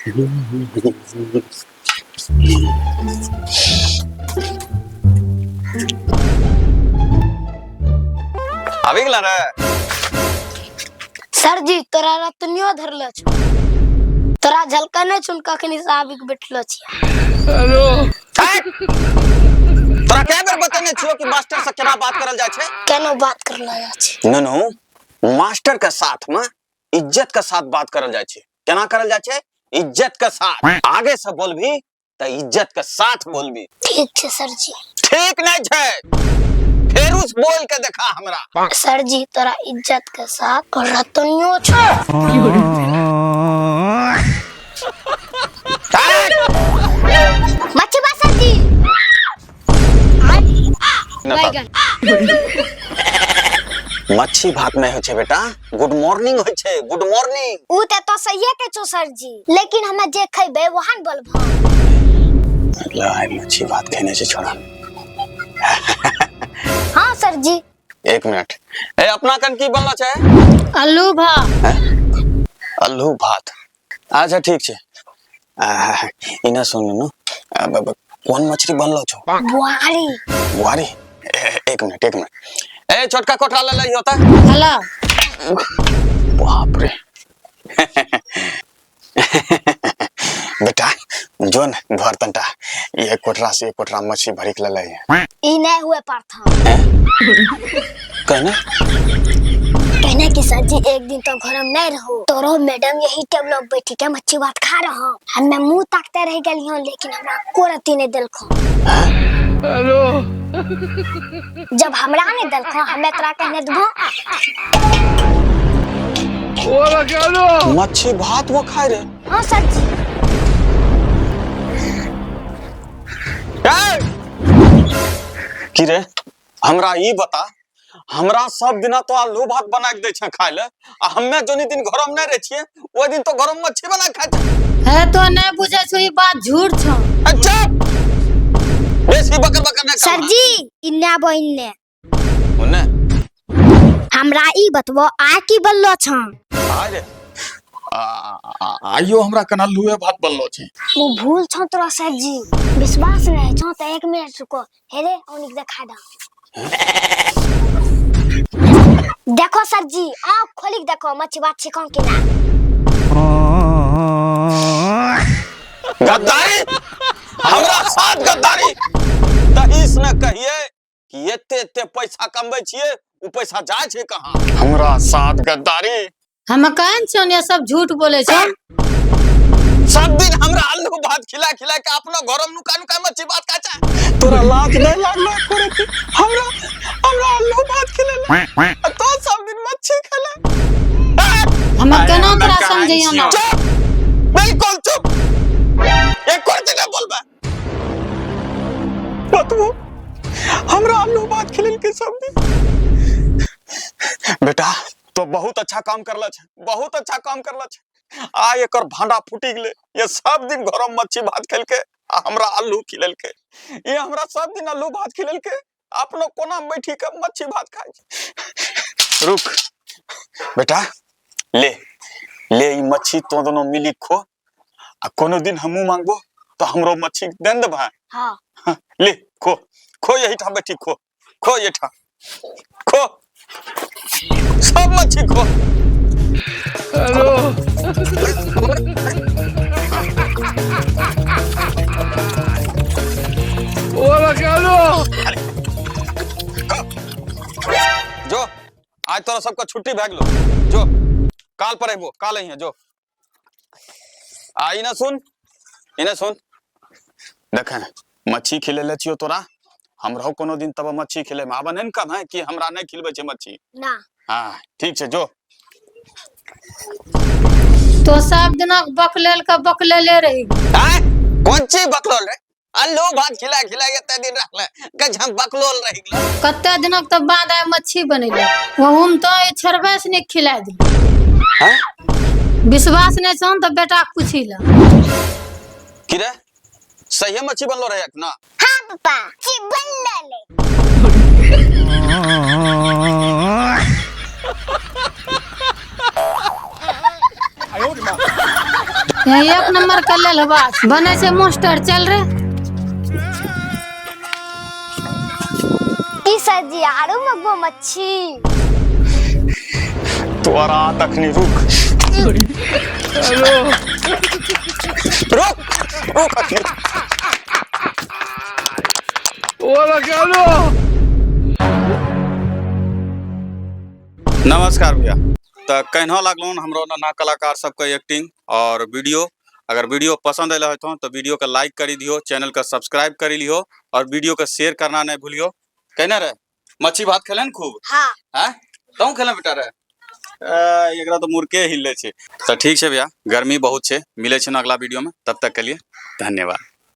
आबि गेला रे। सर जी, तोरा रतनियो धरले छौ, तोरा झलका नहीं छुन कखनी से आबि के बैठलो छी। तोरा कए बेर बतेने छियो कि मास्टर से केना बात करल जाइ छै? केना बात करल जाइ छै? ननू, मास्टर के साथ में इज्जत के साथ बात करल जाइ छै। केना करल जाइ छै? इज्जत के साथ। आगे से बोलबी त इज्जत के साथ बोलबी। ठीक छै सर जी। ठीक नहीं छै, फेरू से बोल के देखा हमरा। सर जी, तोरा इज्जत के साथ और रतनियो छौ। मच्छी बा सर जी। बैगन मच्छी भात नहीं होइ छै बेटा, गुड मॉर्निंग होइ छै, गुड मॉर्निंग। ऊ त तो सहिए के छौ सर जी, लेकिन हमे जे खैबे वहां बोलबो। ला, मच्छी भात खेने छै छोड़ा। हाँ सर जी। एक मिनट, ए अपना कन की बनलो छै? आलू भात। आलू भात, अच्छा ठीक छै। इना सुन नु, कोन मछली बनलो छौ? बुआरी। बुआरी? एक मिनट एक मिनट, ए छोटका कोठरा ले लइयो त। हेलो। बाप रे बेटा, जोन घर तंटा ये कोठरा से कोठरा मछली भरी के ले लइहे। ई नहीं हुए पारथा। कहना कहने की सर जी, एक दिन तो घर में नहीं रहो, तोरो मैडम यही टेबल पर बैठी के मच्छी भात खा रहो, हमें मुंह ताकते रह गेली हूं, लेकिन हमरा को रत्ती नहीं देलखो। हेलो। जब हमरा नहीं देलखो, हमें तोरा कहने देबो? मच्छी भात वो खाए रे? हाँ सर जी। ए! की रे, हमरा ई बता, हमरा सब दिना तो आलू भात बना के दै छै खाय ले, आ हम्मे जोनी दिन घर में नहीं रहे छियै ओइ दिन तो घर में मच्छी बना के खाय छै। है तो नहीं बुझै छौ, ई बात झूठ छौ। अच्छा, बेसी बकर बकर नहीं। सर जी, इन्ने आबो इन्ने। ओने। हमरा ई बतबो, आ की बनलो छौ? आरे आइयो हमरा कन आलूए भात बनलो छै। वो भूल छौ तोरा सर जी, विश्वास नहीं छौ तो एक मिनट रुको, हे रे ओनिक देखा दा। देखो सर जी, आँख खोली के देखो, मच्छी भात छिको कि ना। गद्दारी, हमरा साथ गद्दारी। तहीस न कहिए कि एते एते पैसा कमबै छियै, उ पैसा जाइ छै कहाँ? हमरा साथ गद्दारी। हम कहन छियौ ने, सब झूठ बोले छौ। सब दिन हमरा आलू भात खिला खिला के अपनो घर में नुका नुका मच्छी भात खाय छै। तोरा लाज नहीं लागलो करे? हमरा हमरा आलू भात खिलेला, तो सब दिन मच्छी खेले। हम केना तोरा समझैयो ना? चुप, बिल्कुल चुप, एक दिन नहीं बोलबे। बतबो, हमरा आलू भात खिलेल के सब दिन। बेटा, तो बहुत अच्छा काम करला छै, बहुत अच्छा काम करला छै। आ एकर भांडा फूटी गेलै। ये सब दिन घर में मच्छी भात खेलके आ हमरा आलू खिलेलके। ये हमरा सब दिन आलू भात खिलेलके, अपनो कोना में बैठी के मच्छी भात खाइ छै। रुक बेटा, ले ले ई मच्छी, तो दोनों मिली खो, आ कोनो दिन हमहूँ मांगबो तो हमरो मच्छी दे देबा। हाँ। हाँ, ले खो खो, यही ठाम बैठी खो खो, ये ठाम खो, सब मच्छी खो। हेलो। जो आज तोरा सबका छुट्टी भए गेलो, जो काल पर अबो, काल अइहे। जो आ इने सुन, इने सुन, देखे मच्छी खिलेले छियो तोरा, हमरो कोनो दिन तब मच्छी खिले में आब नहीं ने कम है कि हमरा नहीं खिलबै छै मच्छी। ना। हाँ ठीक छै, जो। तो सब दिना बकलेल के बकलेले रही। आय कोन चीज बकलोल रे? आलू भात खिला खिला के एते दिन रखले कह हम बकलोल रही गेलो। कते दिनक तऽ बाद आइ मच्छी बनेले, ओहूमे तो ई छोड़बे से नीक खिला दिली। हैं? विश्वास नहीं छौ तऽ बेटा के पूछी ले। की रे, सही मच्छी बनलो रहे ना? हाँ पापा जी, बनले ले। यही एक नंबर कर लेल हवा बने छै मास्टर। चल रे। की सर जी, आरो मगबो मच्छी? तोरा तखनी, रुक। हेलो। रुक, रुक अखनी। ओला हेलो। नमस्कार भैया। तऽ केहनो लागलो हमरो नन्हा कलाकार सबके एक्टिंग और वीडियो? अगर वीडियो पसंद आयल होतो तो वीडियो के लाइक करी दियो, चैनल के सब्सक्राइब करी लियो और वीडियो के शेयर करना नहीं भूलियो। कहने रे, मच्छी भात खेले ने खूब? हाँ। हैं, तू खेले बेटा रे? एकरा तो मुर्के हिले छै। तऽ ठीक छै भैया, गर्मी बहुत छै। मिले छै ने अगला वीडियो में, तब तक के लिए धन्यवाद।